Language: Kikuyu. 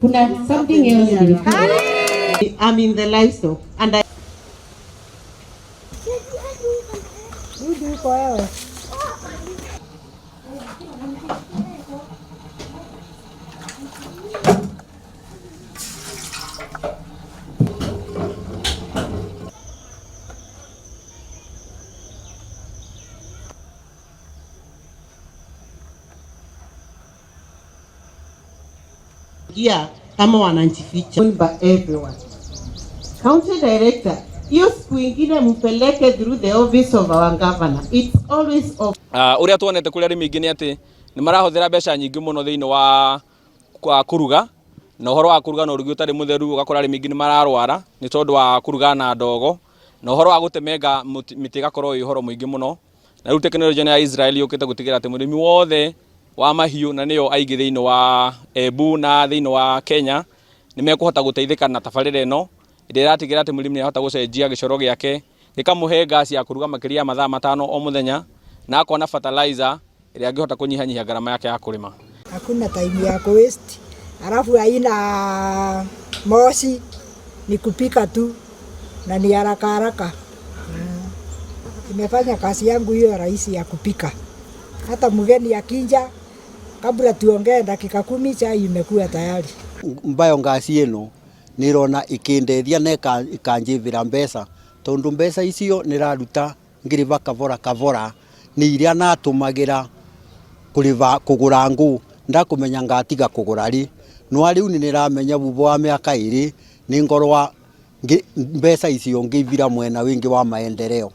Kuna something else nilikuwa. I'm in the livestock and I Rudi huko wewe. Gia kama wananchificha by everyone. County director, hiyo siku ingine mpeleke through the office of our governor. It's always off. Uria tuonete kuri arimi aingĩ nĩ atĩ nĩ marahũthĩra mbeca nyingĩ mũno thĩinĩ wa kũruga na ũhoro wa kũruga na ũrugi ũtarĩ mũtheru ũgakora arĩmi aingĩ nĩ mararwara nĩ tondũ wa kũruga na ndogo na ũhoro wa gũtemenga mĩtĩ ĩgakorwo ĩ ũhoro mũingĩ mũno na rĩu tekinoronjĩ ya Israel yũkĩte gũtigĩrĩra atĩ mũrĩmi wothe wa mahiũ na nĩo aingĩ thĩinĩ wa Embu na thĩinĩ wa Kenya nĩ mekũhota gũteithĩka na tabarĩra ĩno ĩrĩa ĩratigĩrĩra atĩ mũrĩmi nĩ ahota gũcenjia gĩcoro gĩake gĩkamũhe gas ya kũruga makĩria ya mathaa 5 o mũthenya na akona fertilizer ĩrĩa angĩhota kũnyihanyihia ngarama yake ya kũrĩma. Hakuna time ya kuwaste. Alafu haina moshi, ni kupika tu na ni haraka haraka. Imefanya kazi yangu hiyo rahisi ya kupika. Hata mgeni akija, kabla tuongee dakika 10 chai imekuwa tayari. Biogas ĩno nĩ ĩrona ĩkĩndeithia na ĩkanjĩvĩra mbeca tondũ mbeca icio nĩraruta ngĩrĩva kavora kavora nĩ iria natũmagĩra kũrĩva kũgũra ngũ ndakũmenya ngatiga kũgũra rĩ no rĩu nĩ nĩramenya thutha wa mĩaka 2 nĩ ngorwa mbeca icio ngĩivira mwena wĩngĩ wa maendeleo.